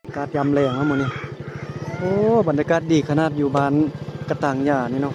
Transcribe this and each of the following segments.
ອາກາດຍາມແລງເນາະມື້ນີ້. ໂອ້ ບັນຍາກາດດີຂະໜາດຢູ່ບ້ານກະຕາງຢານີ້ເນາະ.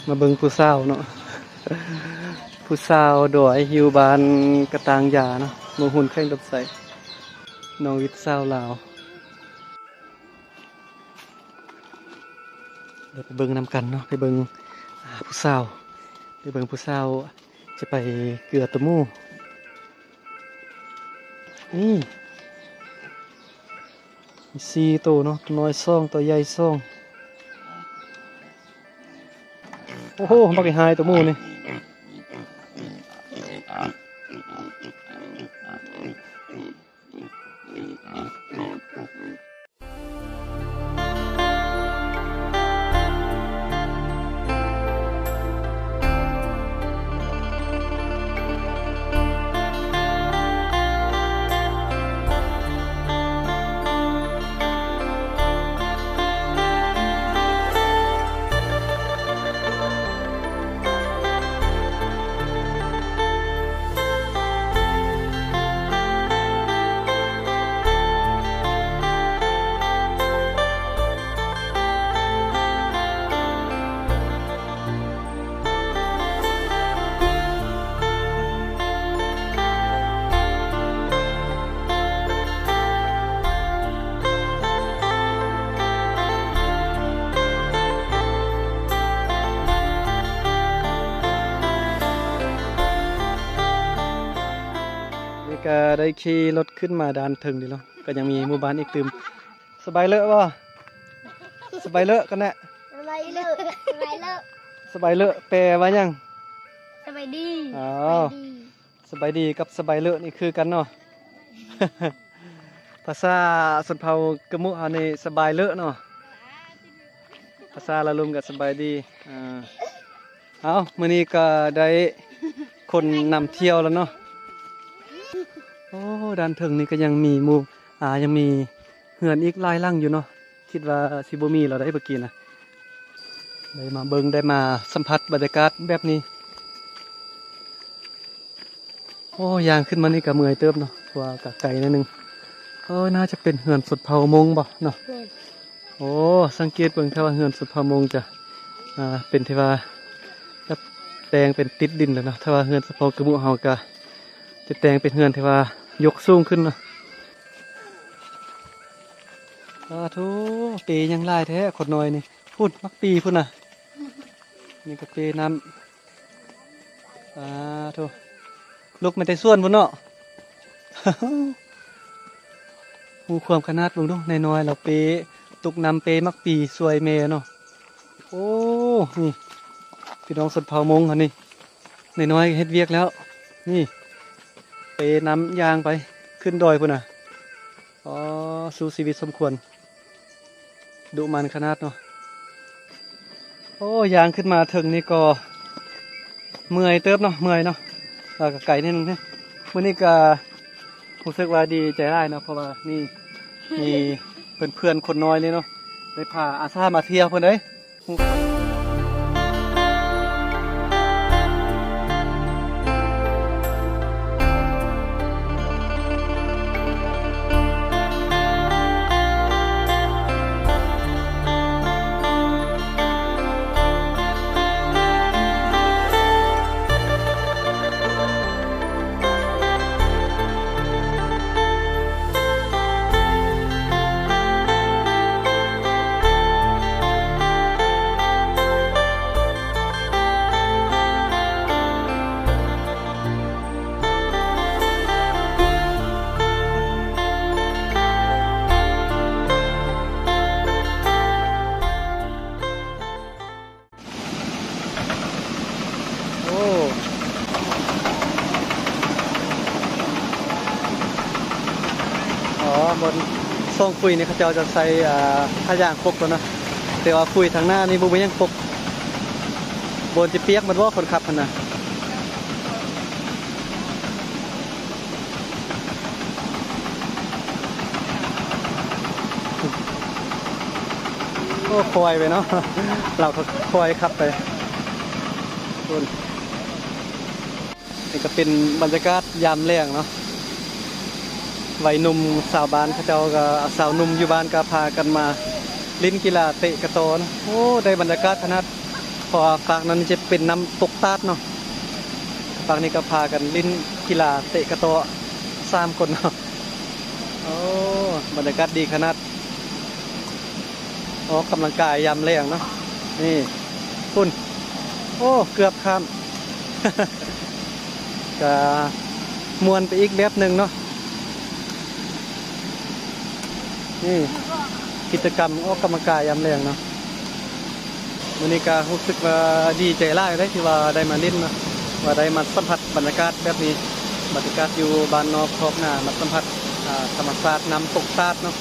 ມາເບິ່ງຜູ້ສາວເນາະ ຜູ້ສາວດອຍຢູ່ບ້ານກະຕາງຢາເນາະ ເມືອງຮຸນ ແຂວງອຸດົມໄຊ ນ້ອງວິດສາວລາວ. ດຽວໄປເບິ່ງນຳກັນເນາະ ໄປເບິ່ງ ອາ ຜູ້ສາວ ໄປເບິ່ງຜູ້ສາວຈະໄປເກືອໂຕໝູ່. ນີ້ ມີສີ່ໂຕເນາະ ໂຕນ້ອຍສອງ ໂຕໃຫຍ່ສອງ. ໂອ້ໂຫ ບັກໃຫຍ່ໂຕໝູ່ນີ້. ນີ້ກະໄດ້ຂີ່ລົດຂຶ້ນມາດ້ານເທິງນີ້ເນາະ ກະຍັງມີໝູ່ບ້ານອີກຕື່ມ. ສະບາຍເລີະບໍ່? ສະບາຍເລີະກັນແນະ. ສະບາຍເລີະ ສະບາຍເລີະ ສະບາຍເລີະແປວ່າຫຍັງ? ສະບາຍດີ. ອໍ ສະບາຍດີ ສະບາຍດີກັບສະບາຍເລີະນີ້ຄືກັນເນາະ. ພາສາຊົນເຜົ່າກະມຸເຮົານີ້ສະບາຍເລີະເນາະ ພາສາລາວລຸ່ມກະສະບາຍດີ. ອ່າ ເອົ້າ ມື້ນີ້ກະໄດ້ຄົນນຳທ່ຽວແລ້ວເນາະ. ໂອ້ ດ້ານເທິງນີ້ກະຍັງມີໝູ່ ອ່າ ຍັງມີເຮືອນອີກຫຼາຍຫຼັງຢູ່ເນາະ. ຄິດວ່າຊິບໍ່ມີແລ້ວໄດ໋ ເມື່ອກີ້ນະ ໄດ້ມາເບິ່ງ ໄດ້ມາສຳຜັດບັນຍາກາດແບບນີ້. ໂອ້ ຍ່າງຂຶ້ນມານີ້ກະເມື່ອຍເຕີບເນາະ ເພາະວ່າກະໄກໜ້ອຍໜຶ່ງ. ໂອ້ ໜ້າຈະເປັນເຮືອນຊົນເຜົ່າມົ້ງບໍ່ເນາະ? ແມ່ນ. ໂອ້ ສັງເກດເບິ່ງ ຖ້າວ່າເຮືອນຊົນເຜົ່າມົ້ງຈະ ອ່າ ເປັນທີ່ວ່າແບບແຕ່ງເປັນຕິດດິນແລ້ວເນາະ ຖ້າວ່າເຮືອນຊົນເຜົ່າກະມຸເຮົາກະຈະແຕ່ງເປັນເຮືອນທີ່ວ່າຍົກສູງຂຶ້ນເນາະ. ສາທຸ ເປຍັງຫຼາຍແທ້ຄົນນ້ອຍນີ້. ພຸ້ນ ໝາກປີພຸ້ນນະ ນີ້ກະເປນ້ຳ. ສາທຸ ລຸກມາແຕ່ສວນພຸ້ນເນາະ. ຮູ້ຄວາມຂະໜາດເບິ່ງດູ ນ້ອຍໆລາວເປ ຕົກນ້ຳເປໝາກປີຊ່ວຍແມ່ເນາະ. ໂອ້ ນີ້ ພີ່ນ້ອງຊົນເຜົ່າມົ້ງເຮົານີ້ ນ້ອຍໆເຮັດວຽກແລ້ວ ນີ້ ເປນ້ຳຍ່າງໄປ ຂຶ້ນດອຍພຸ້ນນະ. ອໍ ສູ້ຊີວິດສົມຄວນ ດຸໝັ່ນຂະໜາດເນາະ. ໂອ້ ຍ່າງຂຶ້ນມາເທິງນີ້ກໍເມື່ອຍເຕີບເນາະ ເມື່ອຍເນາະ ແລ້ວກໍໄກນິດໜຶ່ງ. ມື້ນີ້ກໍຮູ້ສຶກວ່າດີໃຈຫຼາຍເນາະ ເພາະວ່ານີ້ມີເພື່ອນໆຄົນນ້ອຍນີ້ເນາະ ໄດ້ພາອາສາມາທ່ຽວພຸ້ນເດ້. ອໍ ບ່ອນຊ່ອງຝຸ່ນນີ້ເຂົາເຈົ້າຈະໃສ່ ອ່າ ຜ້າຢາງປົກແລ້ວເນາະ ແຕ່ວ່າຝຸ່ນທາງໜ້ານີ້ບໍ່ມີຫຍັງປົກ. ບ່ອນຈະປຽກໝົດບໍ່ຄົນຂັບຫັ້ນນະ. ໂອ້ ຄ່ອຍໄປເນາະ ລາວກໍຄ່ອຍຂັບໄປພຸ້ນ. ນີ້ກໍເປັນບັນຍາກາດຍາມແລງເນາະ ໄວໜຸ່ມຊາວບ້ານເຂົາເຈົ້າກໍ ຊາວໜຸ່ມຢູ່ບ້ານກໍພາກັນມາຫຼິ້ນກິລາເຕະກະຕໍເນາະ. ໂອ້ ໄດ້ບັນຍາກາດຂະໜາດ ເພາະວ່າຟາກນັ້ນຈະເປັນນ້ຳຕົກຕາດເນາະ ຟາກນີ້ກໍພາກັນຫຼິ້ນກິລາເຕະກະຕໍສາມຄົນເນາະ. ໂອ້ ບັນຍາກາດດີຂະໜາດ ອອກກຳລັງກາຍຍາມແລງເນາະ. ນີ້ພຸ້ນ ໂອ້ ເກືອບຂ້າມ ກະມ່ວນໄປອີກແບບໜຶ່ງເນາະ. ນີ້ກິດຈະກຳອອກກຳລັງກາຍຍາມແລງເນາະ. ມື້ນີ້ກະຮູ້ສຶກວ່າດີໃຈຫຼາຍເດ້ ທີ່ວ່າໄດ້ມາຫຼິ້ນເນາະ ວ່າໄດ້ມາສຳຜັດບັນຍາກາດແບບນີ້ ບັນຍາກາດຢູ່ບ້ານນອກຄອກນາ ມາສຳຜັດ ອ່າ ທຳມະຊາດນ້ຳຕົກຕາດເນາະ.